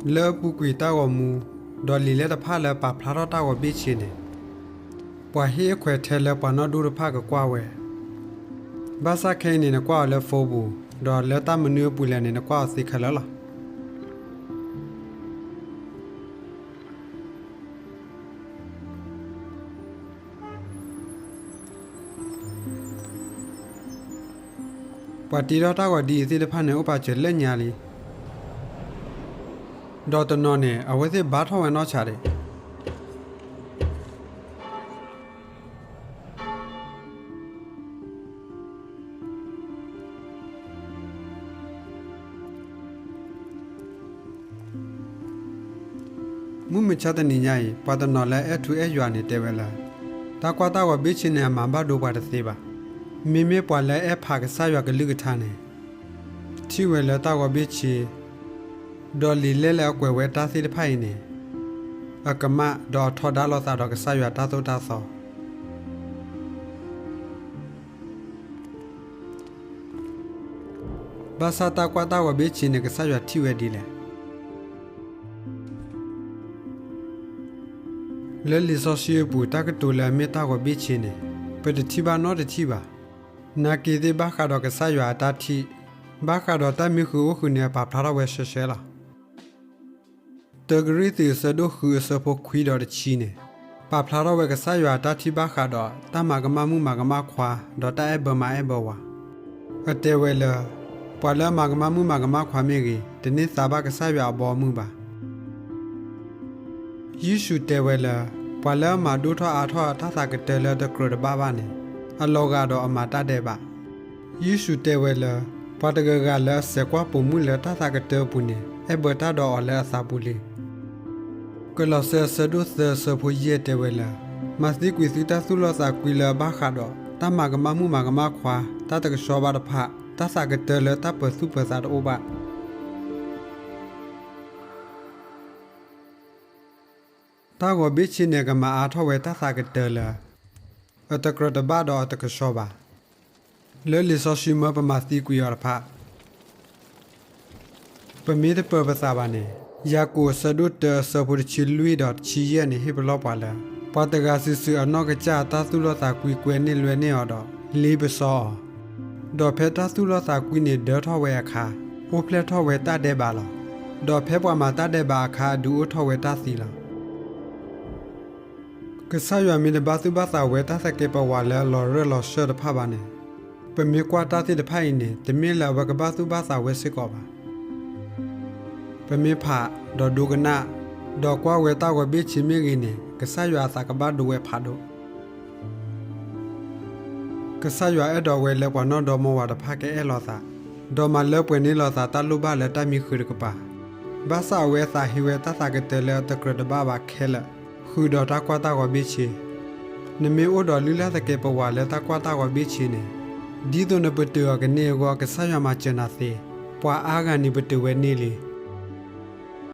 လၢအပူၤကွံာ်တၢ်ဂီၤမူ ဒီးလံာ်လဲၢ်တဖၣ်လၢပာ်ဖျါထီၣ်တၢ်ဂီၤဘ့ၣ်ဆ့န့ၣ် ပှၤဟ့ၣ်အခွဲးထဲလၢပှၤနီၢ်ဒိၣ်တဖၣ်ကကွၢ်ဝဲ, ဘၣ်ဆၣ်ခဲအံၤန့ၣ် နကွၢ်အီၤလၢ phone ပူၤ, ဒီးလၢတၢ်မနုၤအပူၤလဲၣ်န့ၣ် နကွၢ်အီၤသ့ခဲလၢာ်လီၤ. ပှၤတ့ထီၣ်တၢ်ဂီၤဒ်အံၤသ့ၣ်တဖၣ်န့ၣ် အိၣ်ပာ်စၢၤလၢညါလံ, ဒီးတနီၤန့ၣ် အဝဲသ့ၣ်ဘါထီၣ်ဝဲနီၢ်ဆါဒံး. မုၢ်မဆါတနံၤညါအံၤ ပှၤတနီၤလၢအဲၣ်ထူအဲၣ်ယွၤန့ၣ် တဲဝဲလၢ တၢ်ကွၢ်တၢ်ဂီၤဘ့ၣ်ဆ့န့ၣ် အမၤဘၣ်ဒိပှၤတသ့ဘၣ်. မ့မ့ၢ်ပှၤလၢအအဲၣ်ဖးကစၢ်ယွၤကလုၢ်ကထါန့ၣ် ထံၣ်ဝဲလၢတၢ်ဂီၤဘ့ၣ်ဆ့ ဒီးလံာ်လဲၢ်လၢအကွဲးဝဲတၢ်သ့ၣ်တဖၣ်အံၤန့ၣ် အကမၣ်ဒီးအထီဒါလိာ်သးဒီးကစၢ်ယွၤတၢ်သိၣ်တၢ်သီ. ဘၣ်ဆၣ်တၢ်ကွၢ်တၢ်ဂီၤဘ့ၣ်ဆ့န့ၣ် ကစၢ်ယွၤထံၣ်ဝဲဒ်လဲၣ်. လၢလံာ်စီဆှံအပူၤ တၢ်ကတိၤလၢအမ့ၢ်တၢ်ဂီၤဘ့ၣ်ဆ့န့ၣ် ပတထံၣ်ဘၣ်နီတထံၣ်ဘၣ်. နာ်က့ၤသ့ၣ်ဘၣ်ဃးဒီးကစၢ်ယွၤအတၢ်ထံၣ်, ဘၣ်ဃးဒီးတၢ်မံဃုာ်အိၣ်ဃုာ်န့ၣ် အပာ်ဖျါထီၣ်ဝဲရှဲရှဲလီၤ. တၢကရံၣ်သူး အဆၢဒိၣ်ဃု အဆၢဖိခွံဒီးတဆံန့ၣ် ပာ်ဖျါထီၣ်ဝဲကစၢ်ယွၤအတၢ်ထံၣ်ဘၣ်ဃးဒီး တၢ်မၤကမၣ်မုၣ်မၤကမၣ်ခွါ ဒီးတၢ်အဲၣ်ဘၢမၤအဲၣ်ဘၢဝၤ. အတဲဝဲလၢ ပှၤလၢအမၤကမၣ်မုၣ်မၤကမၣ်ခွါမ့ၢ်ဂ့ၤ တန့ၢ်သါဘၣ်ကစၢ်ယွၤအဘီအမုၢ်ဘၣ်. ယ့ၣ်ၡူးတဲဝဲလၢ ပှၤလၢအမၤဒိၣ်ထီၣ်အါထီၣ်တၢ်သးကတၢၢ်လၢအတကြၢးတဘၣ်ဘၣ်န့ၣ် အလီၤဂာ်ဒီးအမၤတၢ်ဒဲးဘး. ယ့ၣ်ၡူးတဲဝဲလၢ ပှၤတဂၤဂၤလၢအစဲးကွၢ်ပိာ်မုၣ်လၢတၢ်သးကတၢၢ်အပူၤန့ၣ် အဲၣ်ဘၢတၢ်ဒီးအီၤလၢအသးပူၤလံ. ကလီးစဲ အဆၢဒိၣ်သၢ အဆၢဖိယဲၢ်တဲဝဲလၢ မၤသံကွံာ်သုတၢ်သူၣ်လီသးကွံလၢအဘၣ်ဃးဒီး တၢ်မၤကမၣ်မုၣ်မၤကမၣ်ခွါ တၢ်တကဆှီဘၣ်တဖၣ်, တၢ်သးကတၢၢ်လၢတၢ်ပၢၤသူၣ်ပၢၤသးတအိၣ်ဘၣ်. တၢ်ဂီၤဘ့ၣ်ဆ့န့ၣ် ကမၤအါထီၣ်ဝဲတၢ်သးကတၢၢ်လၢ အတကြၢးတဘၣ်ဒီးအတကဆှီဘၣ်. လၢလံာ်စီဆှံမၢပမၤသံကွံာ်အီၤတဖၣ် ပမ့ၢ်တပၢၤပသးဘၣ်န့ၣ်, ယၤကိာ်အဆၢဒိၣ်တၢ အဆၢဖိတဆံလွံၢ်ဒီးတဆံယဲၢ်န့ၣ် ဟ့ၣ်ပလီၢ်ပှၤလၢ ပှၤတဂၤစုာ်စုာ်အနီၢ်ကစၢ်အတၢ်သူၣ်လီသးကွံကွဲန့ၢ်လွဲန့ၢ်အီၤဒီး လ့ပစီအီၤ, ဒီးဖဲတၢ်သူၣ်လီသးကွံန့ၣ်ဒၢထီၣ်ဝဲအခါ, အိၣ်ဖျဲၣ်ထီၣ်ဝဲတၢ်ဒဲးဘးလီၤ. ဒီးဖဲပှၤမၤတၢ်ဒဲးဘးအခါ အဒုးအိၣ်ထီၣ်ဝဲတၢ်သံလီၤ. ကစၢ်ယွၤမ့ၢ်တဘၣ်သူၣ်ဘၣ်သးဝဲတၢ်သကဲးပဝးလၢအလီၤရၢၢ်လီၤစၢၢ်တဖၣ်ဘၣ်န့ၣ်, ပမ့ၢ်ကွၢ်တၢ်သ့ၣ်တဖၣ်အံၤန့ၣ် တမ့ၢ်လၢအဝဲကဘၣ်သူၣ်ဘၣ်သးဝဲစ့ၢ်ကီးဘၣ်. ပမ့ၢ်ဖး, ဒီးဒိကနၣ်, ဒီးကွၢ်ဝဲတၢ်ဂီၤဘ့ၣ်ဆ့မ့ၢ်ဂ့ၤန့ၣ် ကစၢ်ယွၤအသးကဘၣ်ဒိဝဲဖးဒိၣ်. ကစၢ်ယွၤအဲၣ်ဒိးဝဲလၢပှၤနီၢ်ဒီမါဝၤတဖၣ်ကအဲၣ်လီၤသး, ဒီးမၤလၢပှဲၤန့ၢ်လီၤသးတၢ်လိၣ်ဘၣ်လၢတၢ်မံဃုာ်တကပၤ, ဘၣ်ဆၣ်အဝဲအသးဟ့ဝဲတၢ်သးကတၢၢ်လၢအတကြၢးတဘၣ်ဘၣ်ခဲလၢာ်, ဃုာ်ဒီးတၢ်ကွၢ်တၢ်ဂီၤဘ့ၣ်ဆ့. နမ့ၢ်အိၣ်ဒီးလုၢ်လၢ်သကဲးပဝးလၢတၢ်ကွၢ်တၢ်ဂီၤဘ့ၣ်ဆ့န့ၣ်, ဒ်သိးနပတုာ်အီၤကန့ၢ်အဂီၢ် ကစၢ်ယွၤမၤစၢၤနၤသ့, ပှၤအါဂၤန့ၣ်ပတုာ်ဝဲန့ၢ်လံ.